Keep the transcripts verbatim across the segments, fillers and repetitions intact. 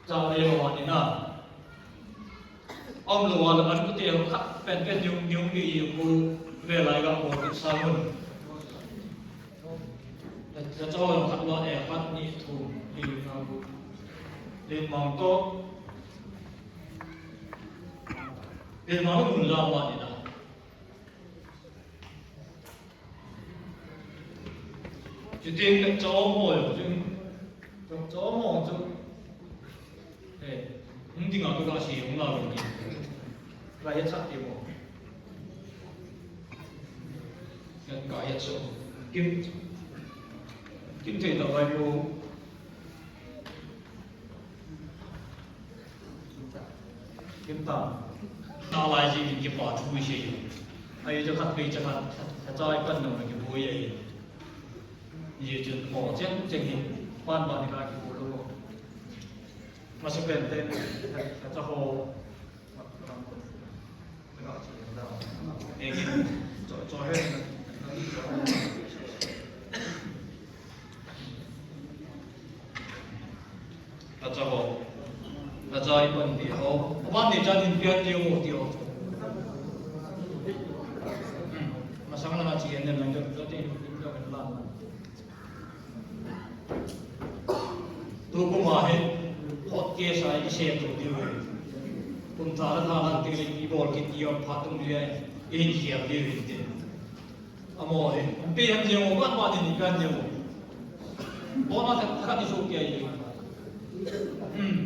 Chao le lo ni na. Om lo wa lo an kute ho khat pen pen yung yung ni yung ku ve lai ga ko ki sa mun. Ka chao lo khat lo e khat ni thum ni na ku. Len mang to. Len mang lo mun la wa ni na. Chuting le chom ho jong chu. Chom ho chu. Eh, hung ding a ka ga si hung la lo ni. Ga ya chat ti mo. Kan ga ya cho. Kim, kim thei ta vai mo. Kim ta. Na lai ji min kipa thu se. Ai cha khat pe cha khat, cha cha ai pan no kibu ye. Ye chun mo cheng cheng hin pan ba ni ka kibu lo. Ma se pen te, cha ho. Acha ho. Acha ipan ti ho. Aban ni chan in pian ti ho ti ho. Hmm. Masang na chi en na jo jo ti jo en la. Tu kum a hi, hot case a i sem tou diu hi. Kum thum le thum lang teng le i bol kit i om phat tum le i hin hiam diu hi te. Amo hi, pi han jeng o ban ban ni kan jeng o. Bona ka ka ni so ke ai. Hmm.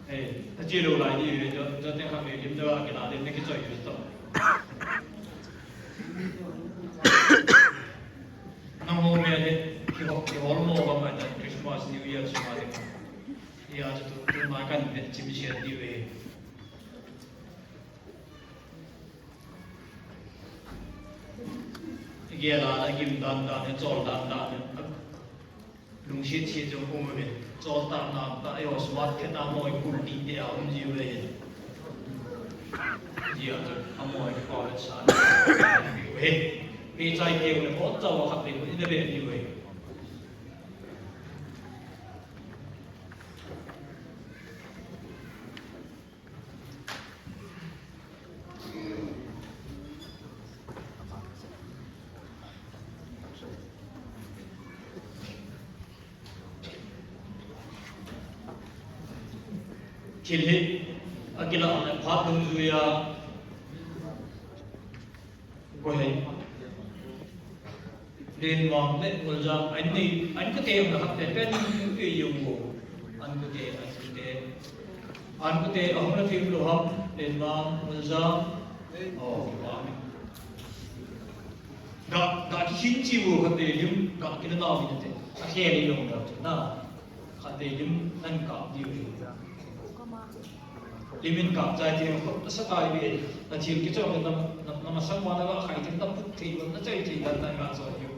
Eh, achi lo lai ni ve jo, jo te kha ve lim jo a kila lim ne ki choi ve to. Nang ho me le, ki ho, ki hol mo ba mai ta Christmas, New Year, suma le. Ya, tu, tu ma kan ve chim sia di ve. Gel a, a gim dan dan, a chol dan dan. Lungset set jong um uvin. Chol tah nam tah, eiho smart khat a moi kul ti te a um ji uve. Ji a chu, a moi kul sa. He, pe chai keu le, hot chau a khat le, i na ve ji uve. Thil hi, a kila a phat dungjuia, ko hei. Lenmang le Muljang, an ni, an kate hung na khat pen pen, ei jong mo. An kate, an kate. An kate, ahung na thim lo ham, Lenmang, Muljang. Oh, amen. Ga, ga kikhin chi mo kate lim, ga kila na mi te. A khe le jong da, na. Khat te lim nan kap diu hi. Lim in kap chai ti ho, na sa tai ve. Na thil kichom na, na, na masang ma na ga khai te na put thei, na chai thei dan na ga so diu.